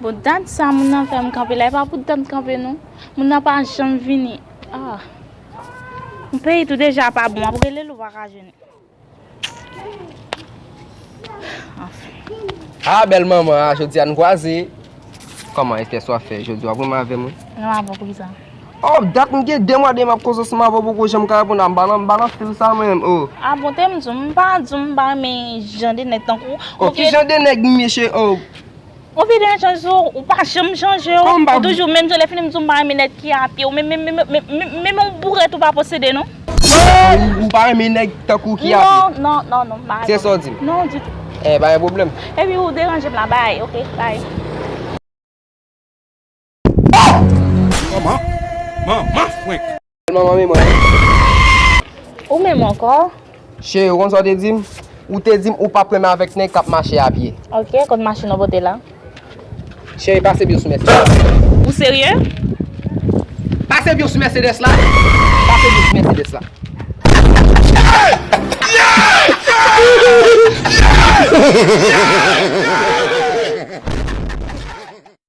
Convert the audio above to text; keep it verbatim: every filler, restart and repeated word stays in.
Dat sa moun nan fè m kanpe la, e pa pou dat m kanpe non. Moun nan pa janm vini. Ah. M peye tou deja pa bon, ap rele l ou pa ka jwenn. Anfen. Ah, bèl manman, ah, jodi a n kwaze. Kòman, Esther, sa w ap fè jodi a? W ap renmen avè mwen? Renmen avè w poukisa? Oh, dat m gen de mwa de m ap koze ansanm avè w, poko janm ka reponn a m, m pa nan, m pa nan fil sa mwen menm, oh. Ah bon, te m di w, m pa di w m pa renmen jan de nèg tankou w. Oh, ki jan de nèg m ye, cheri, oh? Ou vide yon chans ou, ou pa janm chanje w. Ou toujou menm jan, lè fini m di w m pa renmen nèg ki apye w. Men, men, men, men, men, men, men yon bourèt ou pa posede non. Ou, ou pa renmen nèg tankou ki apye? Non, non, non, non, m pa renmen. Se sa w di m? Non, ditou. Eh, pa gen pwoblèm. Epi ou deranje m la, bay, ok, bay. Manman, manman frenk. Manman men mwen. Ou menm ankò? Cheri, ou konn sa w te di m? Ou te di m ou p ap renmen avèk nèg k ap mache apye. Ok, kot machin ou pote la? Cheri, pase pye w sou Mercedes. Ou serye? Pase pye w sou Mercedes la. Pase pye w sou Mercedes la.